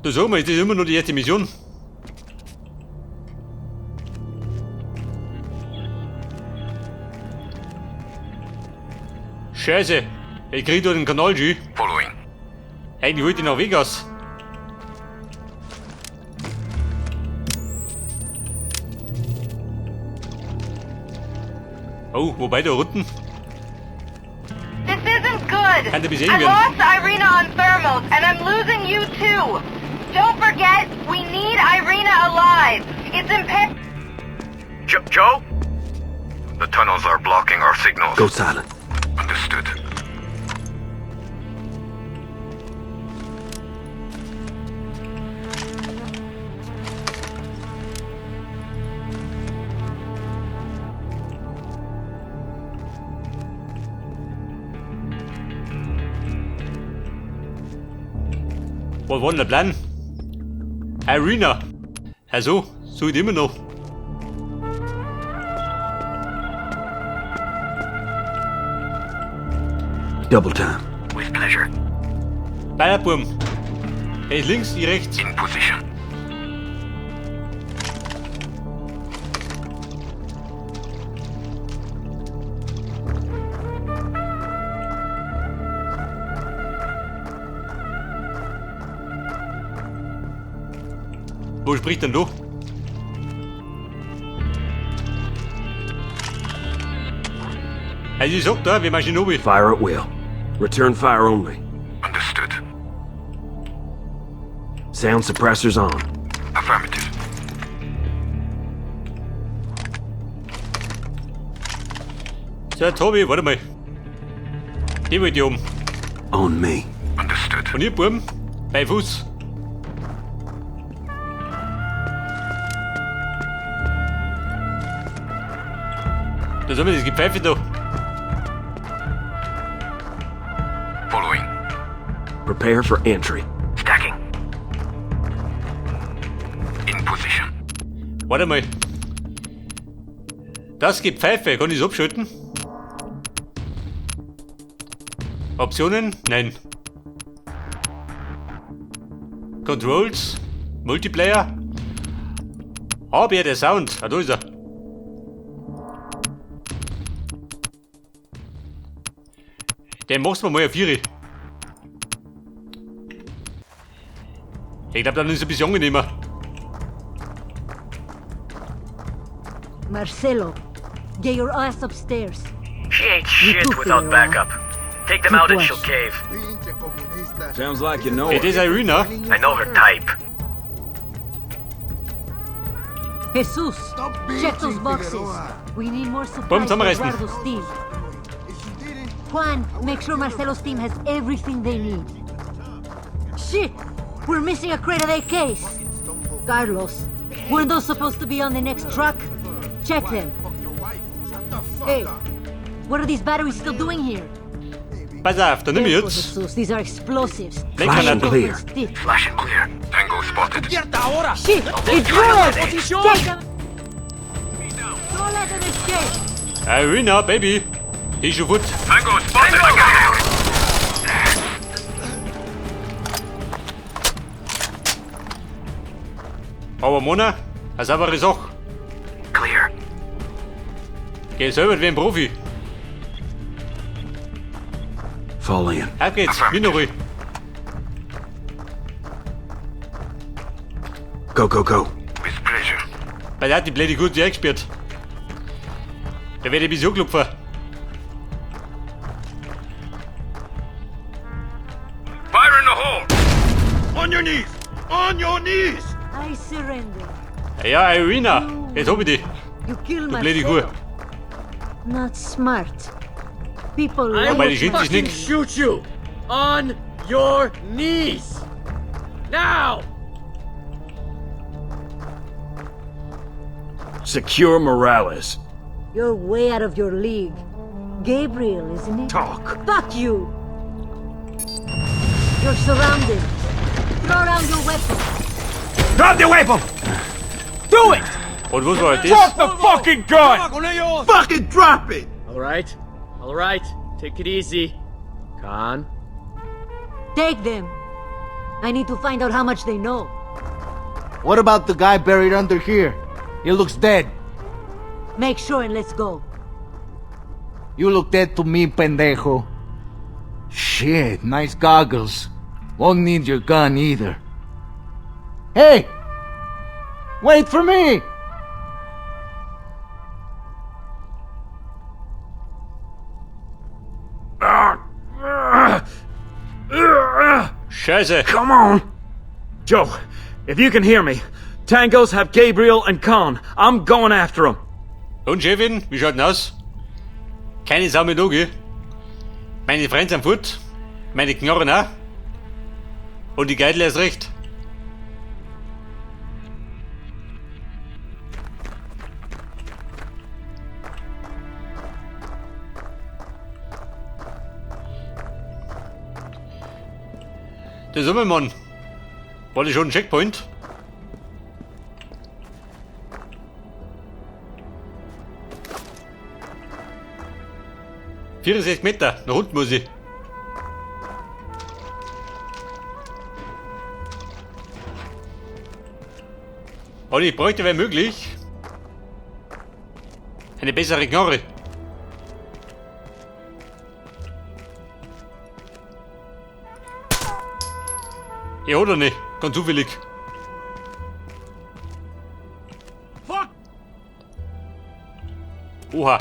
Du sag mal, ist das immer noch die erste Mission? Scheiße, ich krieg da den Kanal schon. Following. Eigentlich wollte ich nach Vegas. Oh, wobei da unten? This isn't good. Kann der I besiegen werden. lost Irina on thermals, and I'm losing you too. Don't forget, we need Irina alive. It's imperative. Joe? The tunnels are blocking our signals. Go silent. Understood. Was war denn der Plan? Irina. Also, so ich immer noch. Double time. With pleasure. Weiter, Burm. Er ist links, ich rechts. In position. Wo spricht denn du? Also ich sag da, wir machen Shinobi. Fire at will. Return fire only. Understood. Sound suppressors on. Affirmative. So, Tobi, warte mal. Die wollte ich um. On me. Understood. Und ihr, Burm, bei Fuß. Da soll man das Gepfeife da. Following. Prepare for entry. Stacking. In position. Warte mal. Das gibt Pfeife. Kann ich es abschalten? Optionen? Nein. Controls? Multiplayer? Aber der Sound. Ah, da ist er. Den machst du mal auf Vieri. Ich glaube, dann ist es ein bisschen angenehmer. Marcelo, get your ass upstairs. She ain't shit too, without Figueroa. backup. Take them Keep out and watch. she'll cave. Sounds like you know It is Irina. I know her type. Jesus, Stop check those bitching, boxes. Figueroa. We need more supplies Bumm, for zusammenreißen. Eduardo's team. Juan, make sure Marcelo's team has everything they need. Shit! We're missing a crate of AKs! Carlos, weren't those supposed to be on the next truck? Check them. Hey, what are these batteries still doing here? Pass auf, dann nimm ich Careful, jetzt. Jesus, these are explosives. Flash and Leckgranate. clear. Stick. Flash and clear. Tango spotted. Shit! It's Rules! Take them! Don't let them escape! Irina, Baby. Die ist schon fort. Tango spotted. Aber Mona, eine saubere Sache. Clear. Geh selber wie ein Profi. Fall in. Auf geht's, Minori. Go, go, go. With pleasure. Weil der hat die blöde gut eingesperrt. Da werde ich bis anklopfen. Fire in the hole. On your knees! On your knees! I surrender. Ja, Irina, jetzt hab ich die. You kill Du blöde Marcelo. Kuh. Not smart. People I like Wobei will die schießt sich fucking nix. shoot you on your knees. Now. Secure Morales. You're way out of your league. Gabriel, isn't it? Talk. Fuck you! You're surrounded. Throw down your weapon. Drop the weapon! Do it. Und was war das? the fucking gun. Fucking drop it! All right. All right. Take it easy. Khan. Take them. I need to find out how much they know. What about the guy buried under here? He looks dead. Make sure and let's go. You look dead to me, pendejo. Shit, nice goggles. Won't need your gun either. Hey! Wait for me! Scheiße. Come on! Joe, if you can hear me, Tangos have Gabriel and Khan. I'm going after them. Und Chefin, wie schaut denn aus? Keine Sau mehr da, gell? Meine Freunde sind fort, meine Knarren auch. Und die Geidel erst recht. Der Sommermann. War das schon ein Checkpoint? 64 Meter, nach unten muss ich. Und ich bräuchte, wenn möglich, eine bessere Knarre. Ja, oder nicht? Ganz zufällig. Fuck! Oha.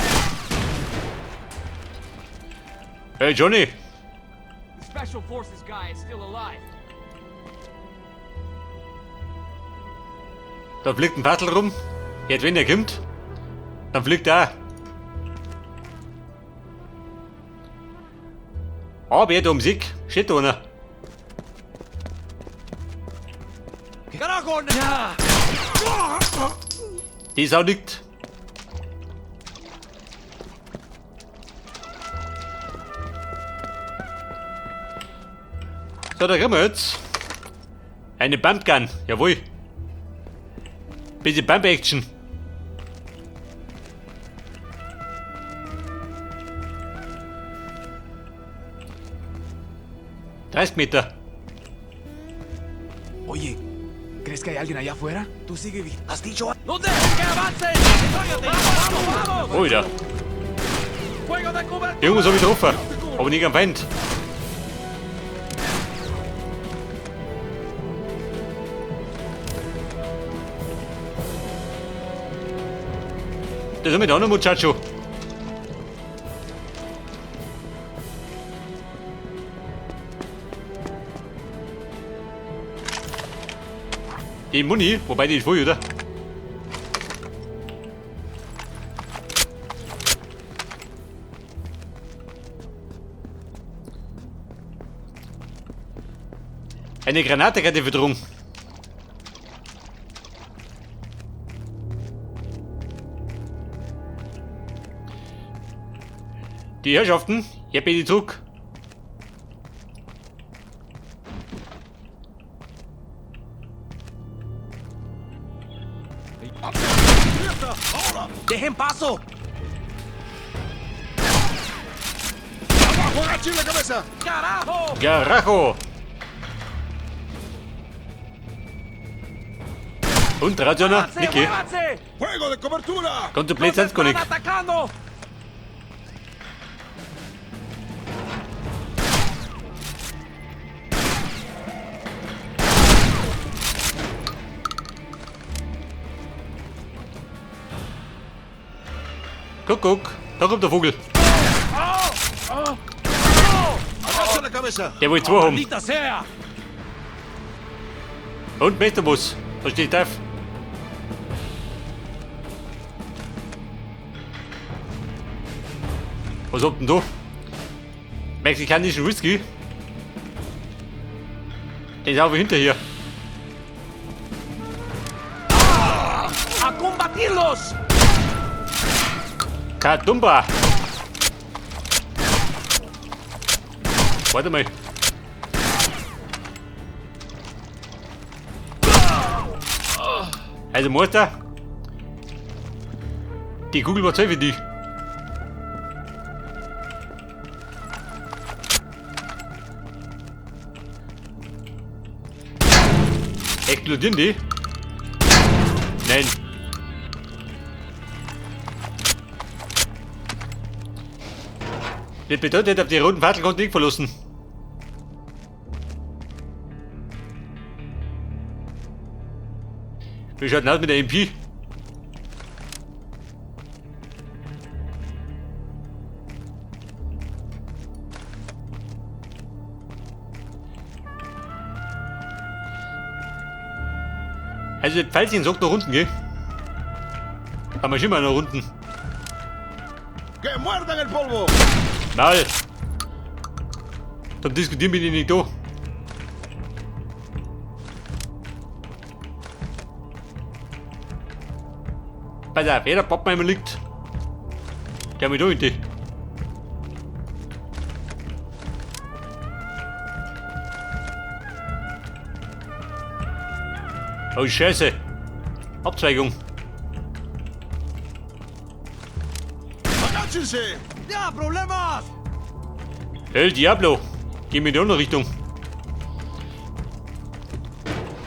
Hey Johnny, The Special Forces guy is still alive. da fliegt ein Paddel rum. Jetzt wenn der kommt, dann fliegt er auch. Aber er da um Sieg, steht da einer. Die Sau liegt. So, da kriegen wir jetzt eine Pumpgun. Jawohl. Bisschen Pump-Action. 30 Meter. Oye, ¿crees que hay alguien allá afuera? Tú sigue. ¿Has dicho? ¡No dejen que avancen! ¡Vamos, vamos! Alter. ¡Fuego de cobertura! Irgendwas hab ich getroffen. Aber nicht am Feind. Das ist mit anderen Muchacho. Die Muni, wobei die ist voll, oder? Eine Granate gerade Bedrohung. Die Herrschaften, ich bin zurück. ¡Dejen paso! ¡Abajo, agachen la cabeza! ¡Carajo! Garajo! Und Radiona, ¡Muévanse, Niki. muévanse! ¡Fuego de cobertura! Ganz so blöd ¡Nos sind's gar están nicht. atacando! Guck, guck, da kommt der Vogel. ¡Agacha la cabeza! Der will zwei haben. ¡Maldita sea! Und Meisterbus. Da steht drauf. Was habt denn da? Mexikanischen Whisky. Den saufe ich hinterher. ¡A combatirlos! Katumba. Warte mal. Also Meister, die Kugel war für dich. Explodieren die? Nein. Das bedeutet, auf die roten Fackel konnte ich verlassen. Wie schaut denn aus mit der MP? Also, falls ich ihn sagt, nach unten, gell? Haben wir schon mal nach unten. ¡Que muerdan el polvo! Maul! Dann diskutieren wir nicht da. Pass auf, jeder Pappenheimer liegt. Der mit da in die. Oh Scheiße. Abzweigung. ¡Agáchense! ¡Ya, problemas! El Diablo. Geh mir in die andere Richtung.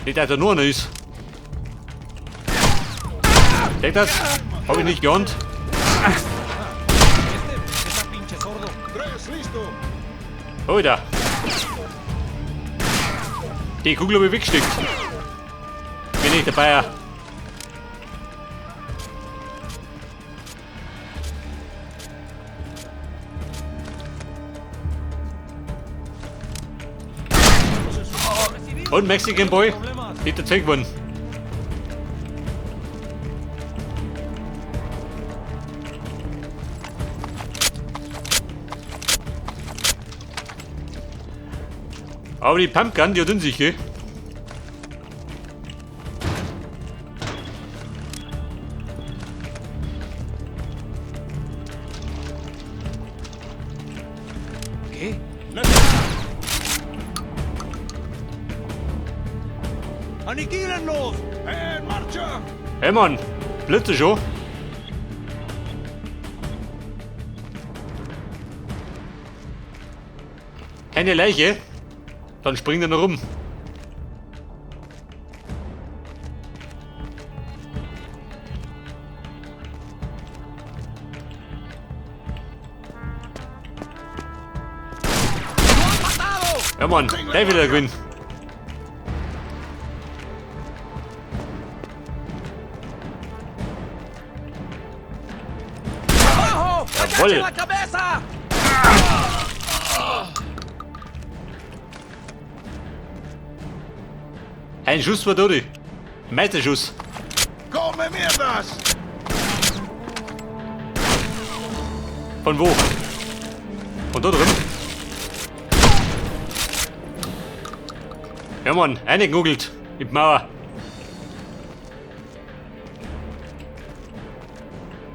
Nicht, dass da nur einer ist. Seht das? Hab ich nicht geahnt. Oh, da. Die Kugel hab ich weggesteckt. Bin ich dabei. Und Mexican Boy, die der Zeug geworden. Aber die Pumpgun, die hat in sich, gell? ¿Qué? ¡Aniquílenlos! ¡En marcha! Hey Mann, Blitze schon. Keine Leiche? Dann springt er noch rum. Ja Mann, der will er gewinnen. Jawohl. Ein Schuss war durch. Meisterschuss. ¡Come mierdas! Von wo? Von da drüben? Ja Mann, eingegoogelt. In die Mauer.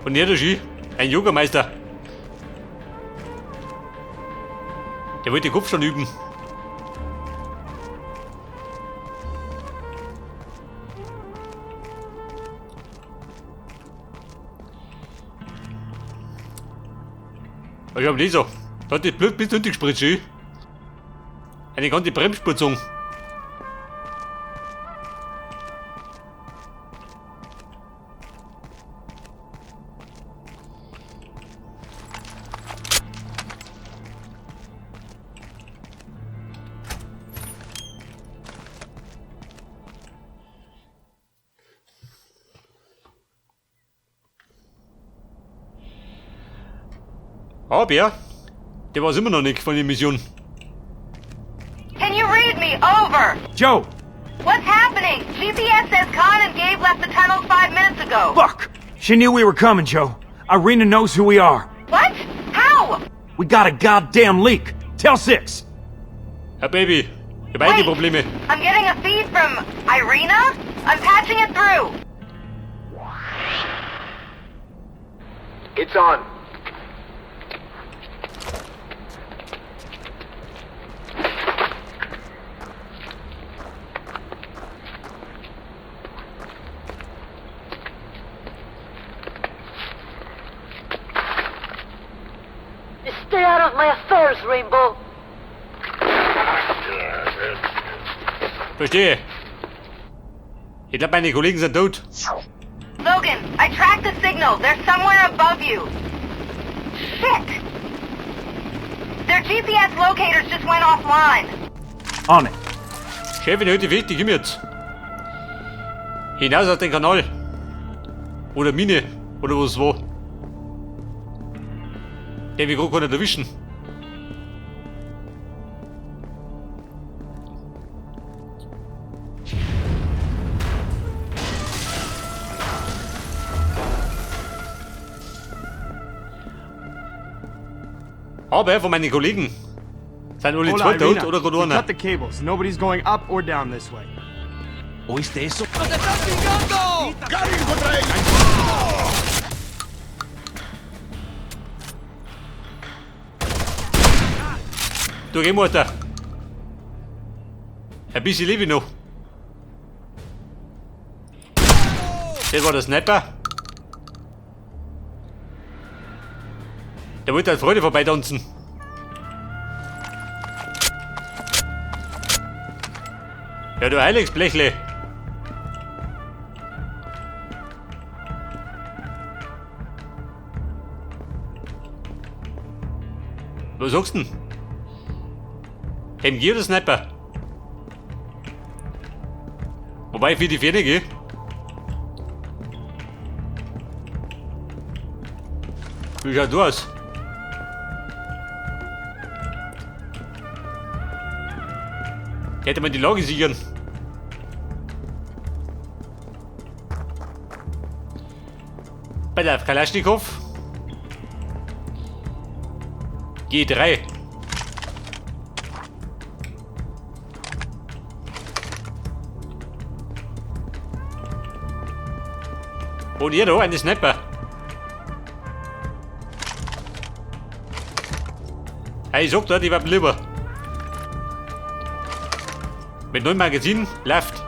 Und hier der Ski, ein Yogameister. Der wollte den Kopf schon üben. Ich hab Laser. Da hat das Blut bis unten gespritzt, schön. Eine ganze Bremssputzung. Aber der war's immer noch nicht von der Mission. Can you read me? Over. Joe! What's happening? GPS says Khan and Gabe left the tunnels 5 minutes ago. Fuck! She knew we were coming, Joe. Irina knows who we are. What? How? We got a goddamn leak. Tell 6. Herr Baby, ich hab einige Probleme. I'm getting a feed from Irina? I'm patching it through. It's on. Stay out of my affairs, Rainbow. Verstehe. Ich glaube, meine Kollegen sind tot. Logan, I tracked the signal. They're somewhere above you. Shit! Their GPS locators just went offline. On it. Chefin, heute wichtig, komm jetzt. Hinaus aus den Kanal. Oder Mine. Oder was war. Den wir gerade nicht erwischen. Aber von meinen Kollegen sind alle Hola, zwei tot Irina. oder gerade We einer. cut the cables. Nobody's going up or down this way. ¿Oíste eso? ¡Nos están pingando! ¡Carguen contra ellos! Du, geh mal da. Ein bisschen lebe ich noch. Das war der Sniper. Der wollte als Freude vorbeitanzen. Ja, du Heiligsblechle. Was sagst du denn? MG oder Sniper? Wobei für die Ferne gehe. Wie schaut du aus? Hätte man die Lage sichern. Bei der Kalaschnikow. G3. Und hier da, eine Sniper. Hey, ich sag dir, die war lieber. Mit neuem Magazin, läuft.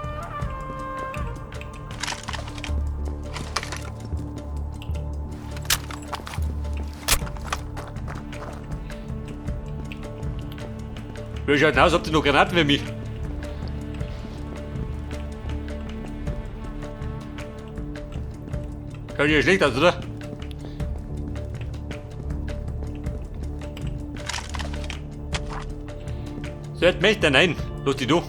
Wie schaut denn aus, habt ihr noch Granaten für mich? Schaut ja schlecht aus, oder? So, jetzt möchte er nein. Los die du.